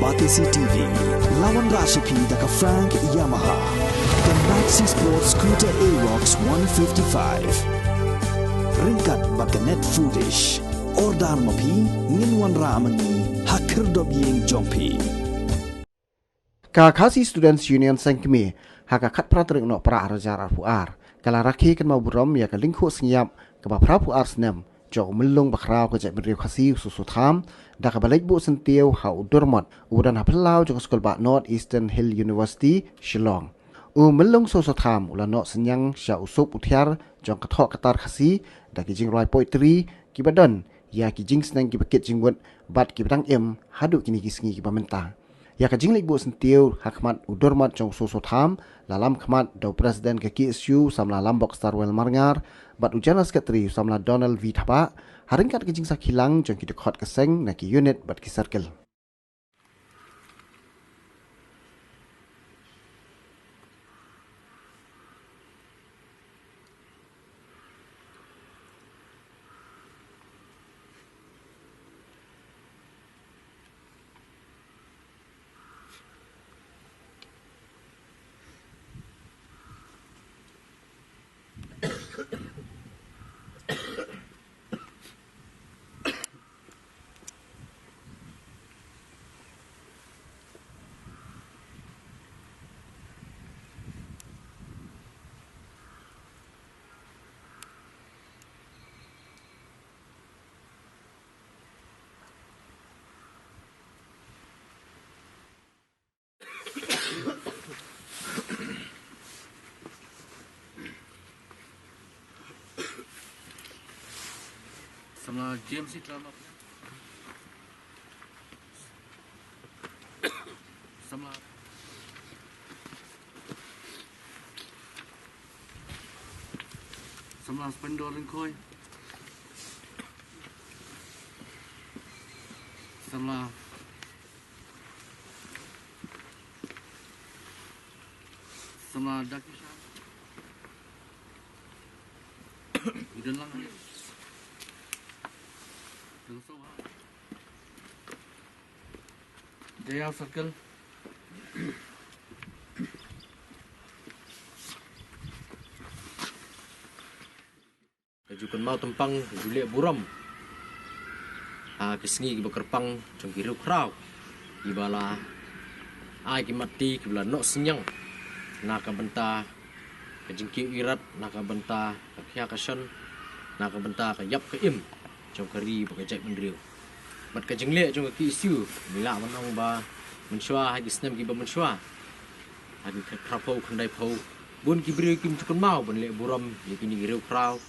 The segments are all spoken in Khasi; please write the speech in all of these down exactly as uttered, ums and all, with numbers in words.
R T C T V, la wanrah sha phi da ka Frank Yamaha, ka Maxi Sport Scooter Aerox one fifty-five. Ryngkat bad ka Net Foodish. Order ma phi, ngin wanrah ma ngi ha khyrdop ïing jong phi. Ka Khasi Students Union Seng Kmie, ha ka khatphra tarik Nohprah ar hajar arphew ar, ka la rakhe kynmaw burom ïa ka lyngkhuh sngi ïap kaba phraphew ar snem jong u myllung bakhraw ka jaitbynriew Khasi u Soso Tham, da kaba leit buh syntiew ha u Durmot, uba don ha phyllaw jong ka skul bah North Eastern Hill University, Shillong. U myllung Soso Tham u la noh synñiang sha u sup u thiar jong ka thoh ka tar Khasi, da ki jingrwai poetry kiba don ïa ki jingsneng kiba kit jingmut bad kiba dang im haduh kine ki sngi kiba mynta. Ïa ka jingleit buh syntiew ha khmat u Durmot jong u Soso Tham, la lam khmat da u President ka K S U, u samla Lambok Starwell Marngar, bad u General Secretary, u samla Donald V Thabah, ha ryngkat ka jingsakhi lang jong ki dkhot ka seng na ki unit bad ki circle. Samla James Itlam. Samla. Samla Spendor Lyngkhoi. Samla. Samla Dakisha. Idan lang. Dang so ha. Jaya Circle. Ka ju kynmaw tympang, ka ju leh burom ha ki sngi kiba kyrpang jong ki riewkhraw kiba la ai ki mat ti, kiba la noh synñiang na ka bynta ka jingkiew irat, na ka bynta ka khia ka shon, na ka bynta ka ïap ka im jong ka ri bad ka jaitbynriew. Bad ka jingleh jong ka K S U, ngi lah ban ong ba mynshuwa, ha ki snem kiba mynshuwa, ha ki khatphra phew, khyndaiphew, bun ki briew kim ju kynmaw ban leh burom ïa kine ki riewkhraw,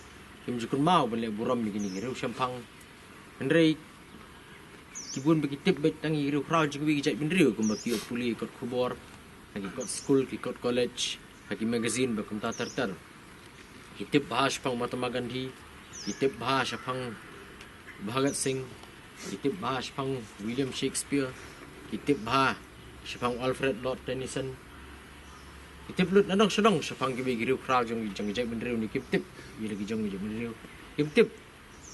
kim ju kynmaw ban leh burom ïa kine ki riewshemphang. Hynrei ki bun ba ki tip beit tang ïa ki riewkhraw jong kiwei ki jaitbynriew, kumba ki ïoh pule kot khubor, ha ki kot skul, ki kot college, ha ki magazine bad kumta ter ter. Ki tip bha shaphang Mahatma Gandhi, ki tip bha shaphang Bhagat Singh, ki tip bha shaphang William Shakespeare, ki tip bha shaphang Alfred Lord Tennyson. Ki tip lut nadong shadong shaphang kiwei ki riewkhraw jong, jong ki jaitbynriew, ne kim tip ïa la ki jong ki jaitbynriew. Kim tip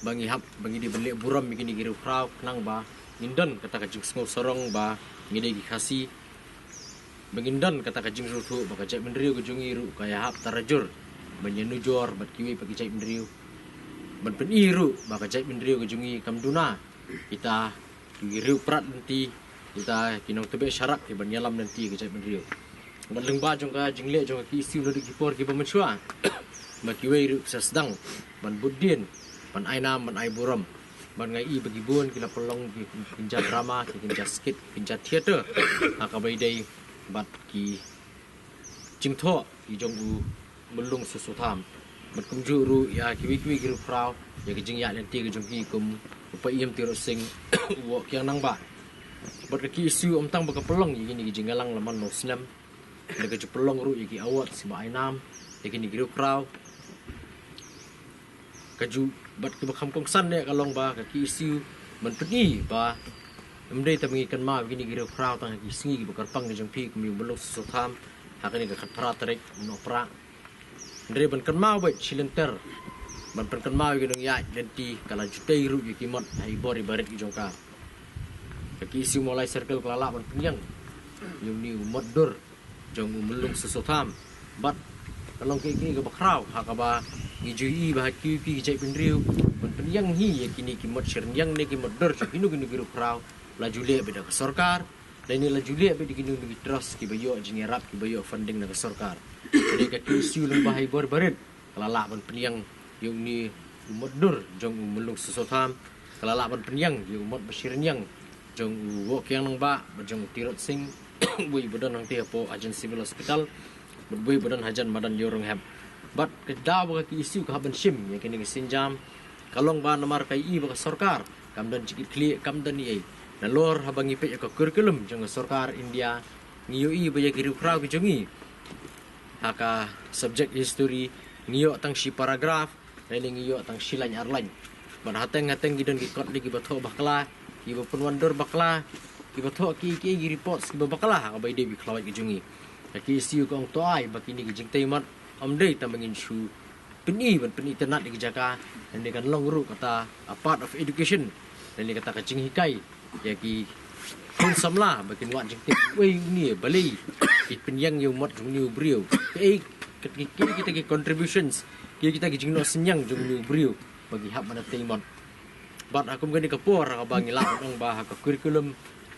ba ngi hap, ba ngi dei ban leh burom ïa kine ki riewkhraw, khnang ba ngin don kata ka jingsngew sarong ba ngi dei ki Khasi, ba ngin don kata ka jingsngewthuh ba ka jaitbynriew ka jong ngi ruh ka ïahap tarajur ban ïanujor bad kiwei pat ki jaitbynriew, ban pyni ruh ba ka jaitbynriew ka jong ngi kam duna kita ki riewprat lynti, kita ki nongtbeh sharak kiban ïalam lynti ïa ka jaitbynriew. Bad lyngba jong ka jingleh jong ka K S U naduh ki por kiba mynshuwa, ba kiwei ruh ki sa sdang ban bud dien, ban ai nam, ban ai burom. Bad nga i ba ki bun ki la pynlong ki kynja drama, ki kynja skit, ki kynja theater, ha kaba ïadei bad ki jingthoh ki jong u myllung Soso Tham. Bad kumjuh ruh ïa kiwei kiwei ki riewkhraw, ïa ki jingïaid lynti ki jong ki, kum u Paiem Tirot Sing, u Woh Kiang Nangbah. Bad ka K S U ym tang ba ka pynlong ïa kine ki jingïalang la man la u snem, hynrei ka ju pynlong ruh ïa ki award, sngewbha ai nam ïa kine ki riewkhraw. Ka ju, bad kiba kham kongsan ne ka long ba ka K S U ban pyni ba ym dei tang ba ngi kynmaw ïa kine ki riewkhraw tang ha ki sngi kiba kyrpang ki jong phi, kum u myllung Soso Tham, ha kane ka khatphra tarik Nohprah. Hynrei ban kynmaw beit shilynter, ban pynkynmaw ïa ki nongïaid lynti, ka la jutei ruh ïa ki mot ha i bor i barit ki jong ka. Ki issue Mawlai Circle ka la lah ban pynïang ïa une u mot dur jong u Myllung Soso Tham. Bad ka long kaei kaei kaba khraw ha kaba ngi ju ïohi ba ha ki ki jaitbynriew ban pynïang hi ïa kine ki mot shyrniang ne ki mot dur jong kino kino ki rup khraw la ju leh beit da ka sorkar. Lane la ju leh beit da kino kino ki trust kiba ïoh jingïarap, kiba ïoh funding na ka sorkar. Lane ka ki issue lyngba ha i bor barit ka la lah ban pynïang ïa une u mot dur jong u Myllung Soso Tham. Ka la lah ban pynïang ïa u mot ba shyrniang jong u Woh Kiang Nangbah bad jong u Tirot Sing, uwei ba don hangtei hapoh hajan Civil Hospital bad uwei ba don hajan madan Ïewrynghep. Bad ka daw ba ka ki issue ka hap ban shim ïa kine ki sienjam ka long ba namar ka ïohi ba ka sorkar kam don jingkitkhlieh, kam don ei ei. Nalor haba ngi peit ïa ka curriculum jong ka sorkar India, ngi ïohi ba ïa ki riewkhraw ki jong ngi ha ka subject history ngi ïoh tang shi paragraph, lane ngi ïoh tang shi lain ar lain. Bad hateng hateng ki don ki kot lei kiba thoh bakla, kiba pynwandur bakla, kiba thoh ki ki ki reports kiba bakla ha kaba ïadei bad ki khlawait ki jong ngi. Ka ki issue ka ong to ai ba kine ki jingtei mot ym dei tang ba ngin shu pyni ban pyni tynnat ïa ki jaka, lane kan long ruh kata a part of education, lane kata ka jinghikai ïa ki khun samla ba kin wad jingtip, wei une balei ki pynïang ïa u mot jong une u briew. Kaei kita ki, kita ki contributions, kaei kita ki jingnoh synñiang jong une u briew ba ki hap ban tei mot. Bad ha kum kane ka por ha kaba ngi lah ban ong ba ha ka curriculum,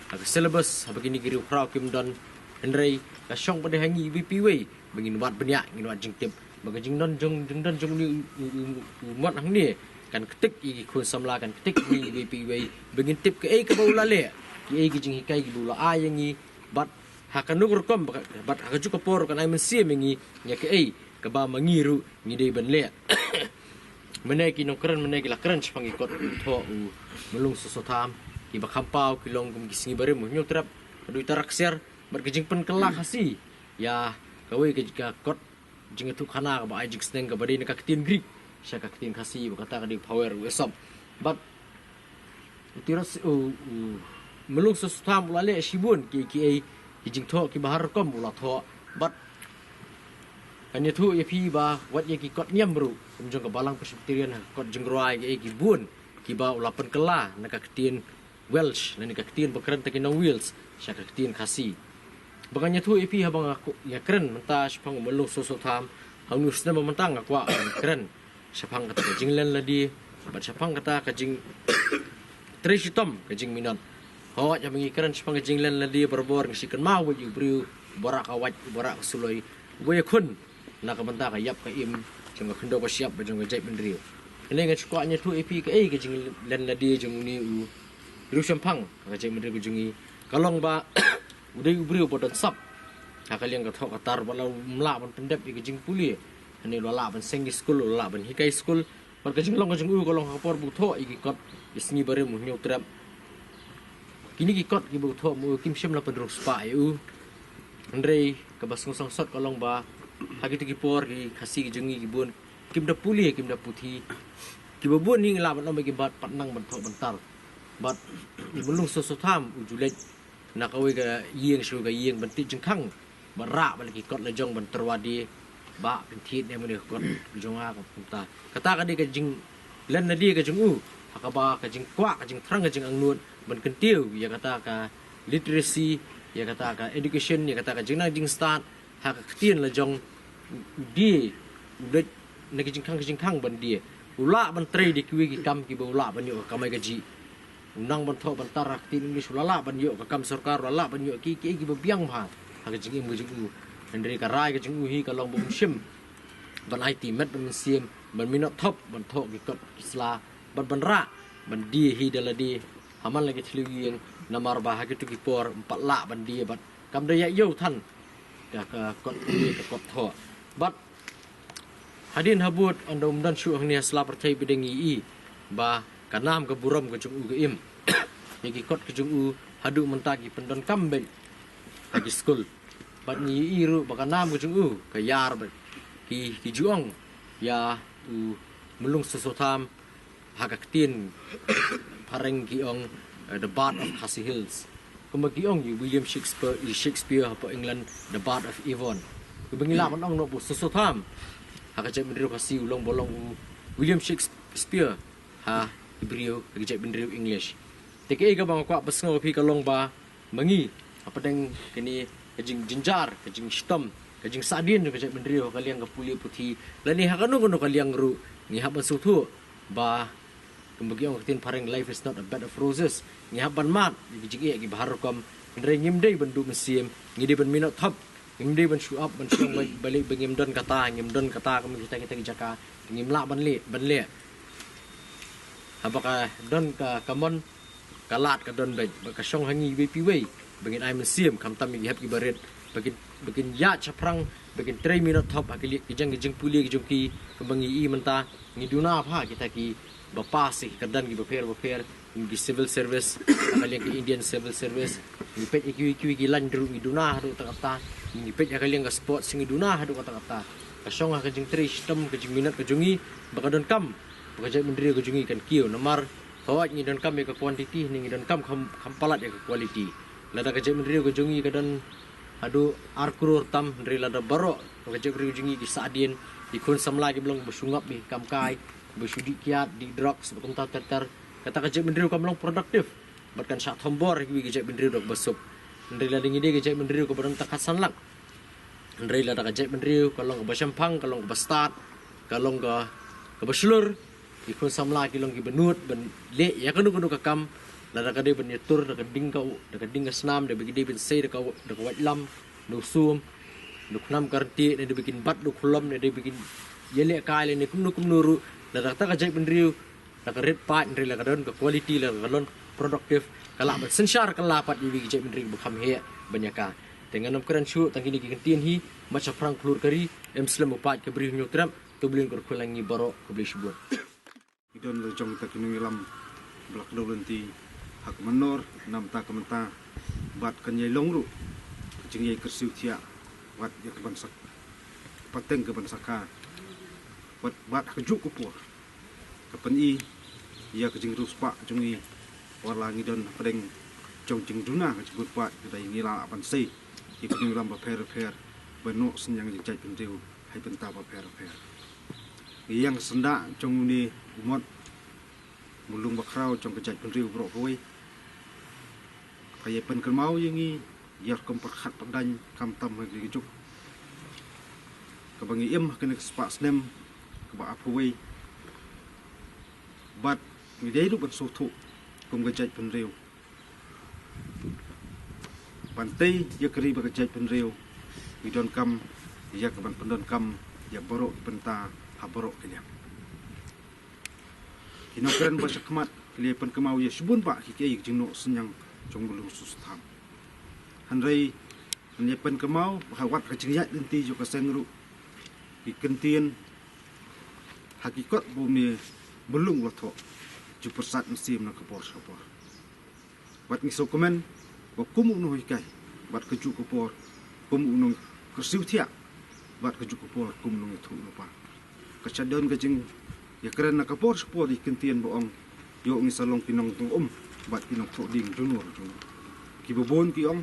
ha ka syllabus haba kine ki riewkhraw kim don, hynrei ka shong pat ha ngi iwei pa iwei ba ngin wad bniah, ngin wad jingtip ba ka jingdon jong, jingdon jong une u, u, u, u mot hangne kan ktik ïa ki khun samla, kan ktik ïa ngi iwei pa iwei ba ngin tip kaei kaba u la leh, kaei ki jinghikai kiba u la ai ïa ngi. Bad ha kano ka rukom, bad ha kajuh ka por kan ai mynsiem ïa ngi ïa kaei kaba ma ngi ruh ngi dei ban leh. Mynne ki nongkren mynne ki la kren shaphang ki kot ba thoh u Myllung Soso Tham, kiba kham paw ki long kum ki sngi barim u Hynñiewtrep, ka Duitara Ksiar, bad ka jingpynkylla Khasi ïa kawei ka, ka kot jingïathuhkhana kaba ai jingsneng kaba dei na ka ktien Greek sha ka ktien Khasi, ba kata ka dei phawer u Esop. Bad u Tirot Sing, u, u Myllung Soso Tham u la leh shibun ki, kiei ki jingthoh kiba har rukom u la thoh. Bad kan ïathuh ïa phi ba wat ïa ki kot niam ruh kum jong ka Balang Presbyterian ha ka kot jingrwai, kiei ki bun kiba u la pynkylla na ka ktien Welsh, lane ka ktien ba kren da ki nong Wales, sha ka ktien Khasi. Ba ngan ïathuh ïa phi haba nga ku-, nga kren mynta shaphang u Myllung Soso Tham, ha une u snem ba mynta nga kwah ban kren shaphang kata ka jinglen lade bad shaphang kata ka jingtrei shitom ka jingminot. Hooid, haba ngi kren shaphang ka jinglen lade barabor ngi shu kynmaw ïa u briew uba rah ka wait, uba rah ka suloi, uba ïakhun na ka bynta ka ïap ka im jong ka khyndew ka shyiap bad jong ka jaitbynriew. Hynrei nga shu kwah ïathuh ïa phi kaei ka jinglen lade jong une u riewshemphang ha ka jaitbynriew ka jong ngi, ka long ba u dei u briew ba don sap ha ka liang ka thoh ka tar, ba la um lah ban pyndep ïa ka jingpule. Hynrei u la lah ban seng ki skul, u la lah ban hikai skul. Bad ka jinglong ka jong u ka long ha ka por ba u thoh ïa ki kot, ïa Sngi Barim u Hynñiewtrep. Kine ki kot kiba u thoh ma u kim shym la pynrung spah ïa u. Hynrei kaba sngewsangsot ka long ba ha kito ki por ki Khasi ki jong ngi ki bun kim da pule, kim da puthi. Kiba bun hi ngi lah ban ong ba kim pat nang ban thoh ban tar. Bad u Myllung Soso Tham u ju leit na kawei ka ïing sha ka ïing ban thied jingkhang, ban rah bad la ki kot la jong ban tyrwa die, ba pynthied ne mane ka kot ka jong nga, ka kumta. Kata ka dei ka jinglen lade ka jong u ha kaba ka jingkwah, ka jingthrang, ka jingangnud ban kyntiew ïa kata ka literacy, ïa kata ka education, ïa kata ka jingnang jingstad ha ka ktien la jong u die, u leit na ki jingkhang ki jingkhang ban die. U lah ban trei da kiwei ki kam kiba u lah ban ïoh ka kamai kajih. U nang ban thoh ban tar ha ka ktien English, u la lah ban ïoh ka kam sorkar, u la lah ban ïoh ki, ki, kiba biang bha ha ka jingim ka jong u. Hynrei ka rai ka jong u hi ka long ba um shym ban aiti met bad mynsiem, ban minot thop ban thoh ki kot ki sla, bad ban rah ban die hi da lade ha man la ki thliew ïing, namar ba ha kito ki por um pat lah ban die bad kam da ïa ïoh than ka, ka kot pule, ka kot thoh. Bad hadien habud ynda um don shuh hangne ha sla pyrthei, ba dang ïohi ba ka nam ka burom ka jong u ka im. Ïa ki kot ka jong u haduh mynta ki pyndonkam beit ha ki skul. Bad ngi ïohi ruh ba ka nam ka jong u ka ïar bad ki, ki ju ong ïa u Myllung Soso Tham, ha ka ktien phareng ki ong, eh, the Bard of Khasi Hills. Kumba ki ong ïa u William Shakespeare, ïa u Shakespeare hapoh England, the Bard of Avon. Kumba ngi lah ban ong noh ba u Soso Tham ha ka jaitbynriew Khasi u long ba long u William Shakespeare ha ki briew, ha ki jaitbynriew English. Te kaei kaba nga kwah pynsngew ïa phi ka long ba ma ngi hapdeng kane ka jingjynjar, ka jingshitom, ka jingsahdien jong ka jaitbynriew ha ka liang ka pule puthi lane ha kano kano ka liang ruh, ngi hap ban sngewthuh ba kumba ki ong ka ktien phareng, life is not a bed of roses. Ngi hap ban mad ïa ki jingeh kiba har rukom. Hynrei ngim dei ban duh mynsiem, ngi dei ban minot thop. Ngim dei ban shu ap ban shu ong ba, ba leh ba ngim don kata, ngim don kata kum kita kita ki jaka. Ngim lah ban leh, ban leh. Haba ka don ka, ka mon, ka lad ka don beit, ba ka shong ha ngi iwei pa iwei ba ngin ai mynsiem, khamtam ïa ki hep ki barit, ba kin, ba kin ïaid shaphrang, ba kin trei minot thop ha ki liang ki jong, ki jingpule ki jong ki. Kumba ngi i mynta, ngi duna bha kita kiba pass ïa ki kyrdan kiba pher ba pher, ngi ki civil service, ha ka liang ki Indian Civil Service. Ngi peit ïa kiwei kiwei ki line ruh ngi duna haduh katta katta. Ngi peit ha ka liang ka sports ngi duna haduh katta katta. Ka shong ha ka jingtrei shitom, ka jingminot ka jong ngi ba ka donkam ba ka jaitbynriew ka jong ngi kan kiew. Namar hooid ngi donkam ïa ka quantity ne ngi donkam kham, kham palat ïa ka quality. Lada ka jaitbynriew ka jong ngi ka don haduh ar klur tam, hynrei lada baroh ka jaitbynriew jong ngi ki sahdien, ki khun samla kiba long ba shu ngop ïa ki kam kai, ba shu dih kiad, dih drugs, ba kumta ter ter, kata ka jaitbynriew kam long productive. Bad kan shah thombor ïa kiwei ki jaitbynriew da kaba suk. Hynrei lada ngi dei ka jaitbynriew kaba don tang khatsan lak, hynrei lada ka jaitbynriew ka long kaba shemphang, ka long kaba stad, ka long ka, kaba shlur, ki khun samla ki long kiba nud ban leh ïa kano kano ka kam. Lada ka dei ban ïatur da ka ding ka, da ka ding ka snam, da ba ki dei ban sei da ka, da ka waitlam, da u sum, da u khnam ka ryntieh, ne da ba kin bat da u khlom, ne da ba kin ïaleh kai lane kumno kumno ruh, lada kata ka jaitbynriew la ka rit paid, hynrei la ka don ka quality, la ka don productive, ka lah ban synshar kylla pat ïa kiwei ki jaitbynriew ba kham heh ban ïa ka. Te ngan ym kren shuh tang kine ki kyntien hi. Mat shaphrang khlur ka ri, em slem u paid ka bri Hynñiewtrep. To U Blei un kyrkhu ïa ngi baroh, khublei shibun. Ngi don la jong kita ki nongïalam ba la kdew lynti ha ka mynnor, namar ka mynta bad kan ïai long ruh ka jingïai kyrsiew thiah wat ïa ka ban sak, pateng ka ban sakha, wat, wat ha kajuh ka por ka pyni ïa ka jingriewspah jong ngi. Wat la ngi don hapdeng jong jingduna ka jingbun paid, ka dei ngi lah ban sei ïa ki nongïalam bapher bapher ba noh synñiang ïa ka jaitbynriew ha ki bynta bapher bapher. Ïa ka syndah jong une u mot Mulong Bakhraw jong ka jaitbynriew baroh kawei ka ïai pynkynmaw ïa ngi ïa ka rukom pyrkhat pyndaiñ, khamtam ha kane ka juk kaba ngi im ha kane ka spah snem kaba arphew wei. Bad ngi dei ruh ban sngewthuh kum ka jaitbynriew ban tei ïa ka ri bad ka jaitbynriew, ngi donkam ïa ka ban pyndonkam ïa baroh ki bynta ha baroh ki liang. Ki nongkren ba shakhmat ki la ïai pynkynmaw ïa shibun bah ki, ki, ki jingnoh synñiang jong Mulong Sutsham. Hynrei ngan ïai pynkynmaw ba ha wat ka jingïaid lynti jong ka seng ruh, ki kyntien ha ki kot ba une Mulong la thoh ju pyrsad mynsiem na ka por sha ka por. Bad ngi sngewkmen ba kum u nonghikai bad kajuh ka por, kum u nongkyrsiew thiah bad kajuh ka por kum u nongïathuhlypa. Ka shah don ka jingïakren na ka por sha ka por ïa ki kyntien ba ong, ïoh ngi sa long ki nongtong um bad ki nongthoh dieng jong no jong no. Kiba bun ki ong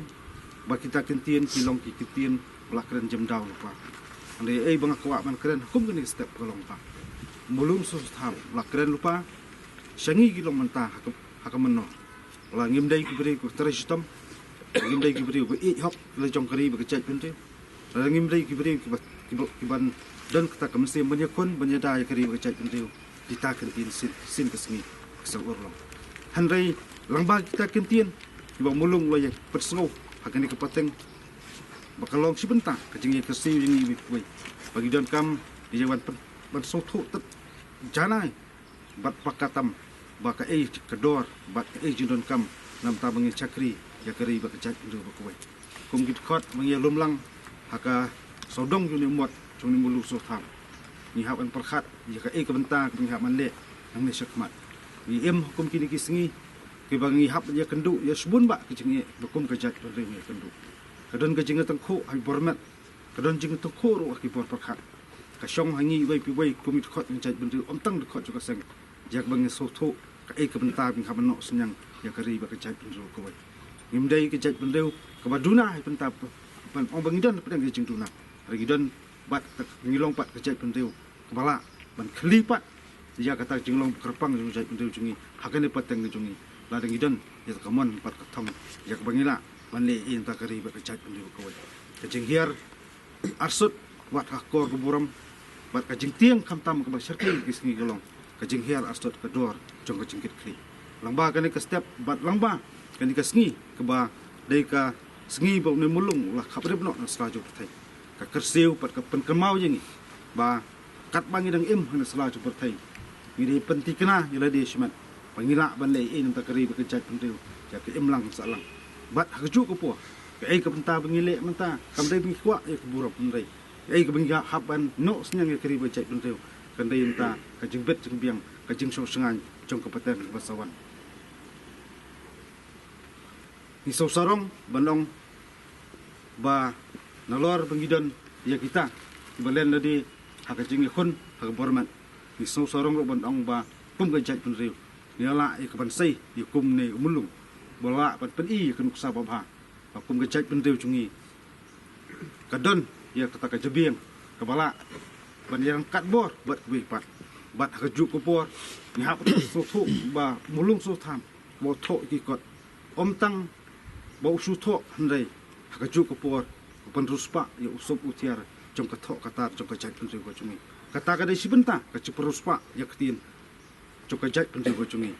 ba kita ki kyntien ki long ki kyntien ba la kren jemdaw lypa. Hynrei ei ba nga kwah ban kren ha kum kane ka step ka long ba Mulong Sutsham la kren lypa sha ngi ki long mynta ha ka, ha ka mynnor. La ngim dei ki briew kiba trei shitom, ngim dei ki briew ba ïeit hok la jong ka ri bad ka jaitbynriew. La ngim dei ki briew kiba, kiba, kiban don kata ka mynsiem ban ïakhun ban ïada ïa ka ri bad ka jaitbynriew. Kita ki kyntien shisien, shisien ka sngi ka seng urlong. Hynrei lyngba kita ki kyntien kiba Mulong la ïa pynsngew ha kane ka pateng ba ka long shi bynta ka jingïakyrsiew ïa ngi iwei pa iwei ba ngi donkam ïa wan pyn, ban sngewthuh tat janai bad paka tam ba kaei ka dor bad kaei jingdonkam namar ba ngin shakri ïa ka ri bad ka jaitbynriew baroh kawei. Kum ki dkhot ba ngi ïa lum lang ha ka sawdong jong une u mot jong une u Mulong Sutsham, ngi hap ban pyrkhat ïa kaei ka bynta kaba ngi hap ban leh nangne shakhmat. Ngi im ha kum kine ki sngi kiba ngi hap ban ïakynduh ïa shibun bah ki jingeh ba kum ka jaitbynriew ngi ïakynduh. Ka don ka jingïatyngkhuh ha ki bor met, ka don jingïatyngkhuh ruh ha ki bor pyrkhat. Ka shong ha ngi iwei pa iwei kum ki dkhot jong ka jaitbynriew, ym tang dkhot jong ka seng, ïa kaba ngin sngewthuh kaei ka bynta ba ngi hap ban noh synñiang ïa ka ri bad ka jaitbynriew kawei. Ngim dei ka jaitbynriew kaba duna ha ki bynta ban ong ba ngi don hapdeng ka jingduna. Hynrei ngi don bad ka, ngi long bad ka jaitbynriew kaba lah ban khlieh pat ïa kata ka jinglong ba kyrpang jong ka jaitbynriew jong ngi ha kane ka pateng jong ngi. Lada ngi don ïa ka mon bad ka thong ïa kaba ngi lah ban leh ïa ka ri bad ka jaitbynriew kawei. Ka jinghiar arsut wat ha kor ka burom bad ka jingtieng khamtam kaba syrkhei ki sngi ka long ka jinghiar arsut ka dor jong ka jingkitkhlieh. Lyngba kane ka step bad lyngba kane ka sngi kaba dei ka sngi ba une u mulung u la khapbrip noh na sla jong pyrthei. Ka kyrsiew bad ka pynkynmaw ïa ngi ba katba ngi dang im ha sla jong pyrthei, ngi dei pynthikna ïa lade shimet ba ngi lah ban leh ei na ka ri bad ka jaitbynriew ïa ka imlang sahlang. Bad ha kajuh ka por, kaei ka bynta ba ngi leh mynta kam dei ba ngi kwah ïa ka burom, hynrei kaei kaba ngi hap ban noh synñiang ïa ka ri bad ka jaitbynriew kan dei mynta ka jingbit jingbiang, ka jingshong shngaiñ jong ka pateng ba sa wan. Ngi sngewsarong ban ong ba nalor ba ngi don ïa kita kiba len lade ha ka jingïakhun ha ka bor met, ngi sngewsarong ruh ban ong ba kum ka jaitbynriew ngi la lah ïa ka ban sei ïa kumne u mulung ba lah ban pyni ïa ka nuksa babha ba kum ka jaitbynriew jong ngi ka don ïa kata ka jabieng kaba lah ban ïaryngkat bor bad kiwei pat. Bad ha kajuh ka por ngi hap ban sngewthuh ba u mulung sngewtham ba u thoh ïa ki kot, ym tang ba u shu thoh, hynrei ha kajuh ka por u pynriewspah ïa u sup u thiar jong ka thoh ka tar jong ka jaitbynriew ka jong ngi. Kata ka dei shi bynta ka jingpynriewspah ïa ka ktien jong ka jaitbynriew ka jong ngi.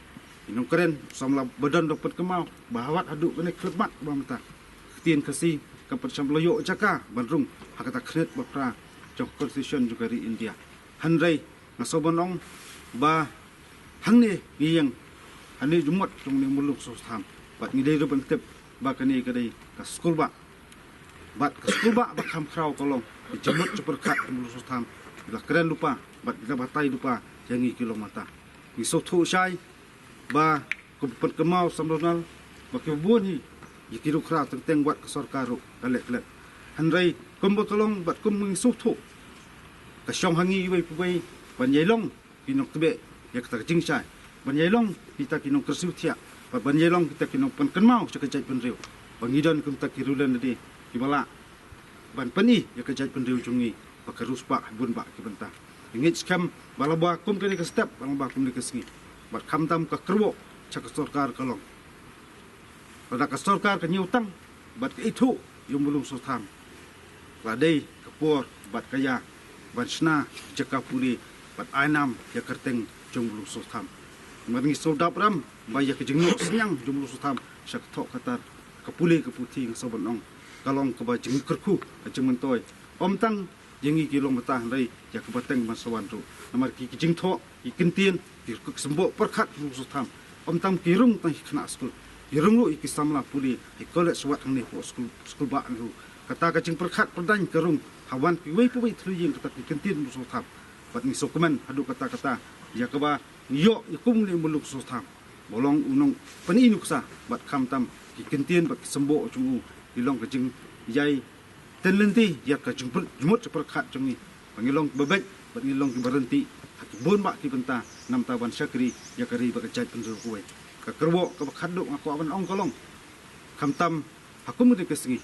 I nongkren samla ba don da pynkynmaw ba ha wat haduh kane khlem mat ba mynta ka ktien Khasi ka pynsham la ïoh jaka ban rung ha kata ka khyrnit ba phra jong ka Constitution jong ka ri India. Hynrei nga sngewbha ban ong ba hangne ngi ïeng hangne jingmut jong une u mulung sngewtham bad ngi dei ruh ban tip ba kane ka dei ka skulbah bad ka skulbah ba kham khraw ka long ka jingmut jingpyrkhat ka mulung sngewtham. Ki la kren lypa bad ki la batai lypa ïa ngi ki longmata. Ngi sngewthuh shai ba ka pynkynmaw samla Ronald ba kiba bun hi ïa ki ruh khraw teng teng wat ka sorkar ruh ka leh klet. Hynrei kumba ka long bad kum ngi sngewthuh ka shong ha ngi iwei pa iwei ban ïai long ki nongtbeh ïa kata ka jingshai, ban ïai long kita ki nongkyrsiew thiah bad ban ïai long kita ki nongpynkynmaw sha ka jaitbynriew ba ngi don kumta ki riew lynti kiba lah ban pyni ïa ka jaitbynriew jong ngi ba ka riewspah ha bun bah ki bynta. Ngi ngeit skhem ba lyngba kum kane ka step, ba lyngba kum kane ka sngi bad khamtam ka kyrwoh sha ka sorkar ka long lada ka sorkar ka ñiewtang bad ka ithuh ïa u mulung sngewtham, la dei ka por bad ka ïa ban shna jaka pule bad ai nam ïa ka kyrteng jong u mulung sngewtham. Namar ngi sngewdap ram ba ïa ka jingnoh synñiang jong u mulung sngewtham sha ka thoh ka tar, ka pule ka puthi, nga sngewbha ban ong ka long kaba jingkyrkhu, ka jingmyntoi, ym tang ïa ngi ki longmata hynrei ïa ka pateng ban sa wan ruh. Namar ki, ki jingthoh, ki kyntien, ki symboh pyrkhat u mulung sngewtham ym tang ki rung tang ha ki khynnah skul, ki rung ruh ïa ki samla pule ha ki college wat hangne hapoh skul, skulbah ne ruh. Kata ka jingpyrkhat pyrdaiñ ka rung ha wan kiwei pa iwei thliew ïing kata ki kyntien u mulung sngewtham. Bad ngi sngewkmen haduh katta katta ïa kaba ngi ïoh ïa kumne u mulung sngewtham ba long u nongpyni nuksa bad khamtam ki kyntien bad ki symboh jong u ki long ka jingïai tynlynti ïa ka jingpyr-, jingmut jingpyrkhat jong ngi ba ngi long kiba beit bad ngi long kiba ryntih ha ki bun bah ki bynta namar ban shakri ïa ka ri bad ka jaitbynriew kawei. Ka kyrwoh kaba khatduh nga kwah ban ong ka long khamtam ha kum kane ka sngi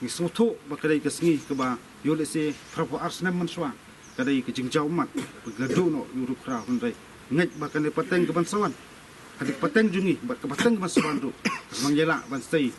ngi sngewthuh ba ka dei ka sngi kaba ïoh lehse phra phew ar snem mynshuwa ka dei ka jingjaw ummat ba ka la duh noh ïa u rup khraw, hynrei ngeit ba kane pateng kaban sa wan, kane pateng jong ngi bad ka pateng kaban sa wan ruh ka shu ïa lah ban sei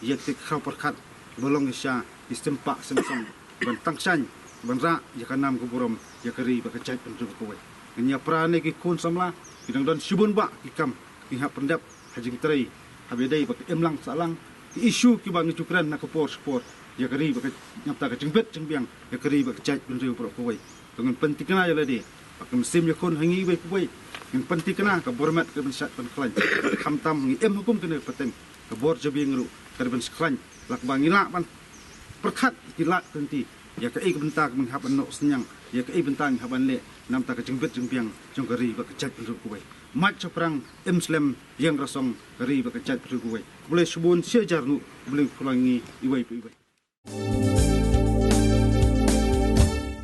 ïa ka khraw pyrkhat ba long ïa sha ki sympa symsong ban tang shaiñ ban rah ïa ka nam ka burom ïa ka ri bad ka jaitbynriew kawei. Ngin ïa pra ne ki khun samla ki dang don shibun bah ki kam ki hap pyndep ha jingtrei ha ba dei ba ka imlang sahlang, ki issue kiba ngi ju kren na ka por sha por ïa ka ri bad ka, namar ka jingbit jingbiang ïa ka ri bad ka jaitbynriew baroh kawei. To ngin pynthikna ïa lade ba ka mynsiem ïakhun ha ngi iwei pa iwei. Ngin pynthikna ka bor met ka ban shad ban khlaiñ. Khamtam ngi im ha kum kane ka pateng, ka bor jabieng ruh ka dei ban shad khlaiñ. Lah ba ngi lah ban pyrkhat ki lad ki lynti ïa kaei ka bynta ka ngi hap ban noh synñiang, ïa kaei bynta ngi hap ban leh namar ka jingbit jingbiang jong ka ri bad ka jaitbynriew kawei. Mait shaphrang, im slem, ïeng rasong ka ri bad ka jaitbynriew kawei. Khublei shibun, shi hajar nguh, khublei phulang ngi iwei pa iwei.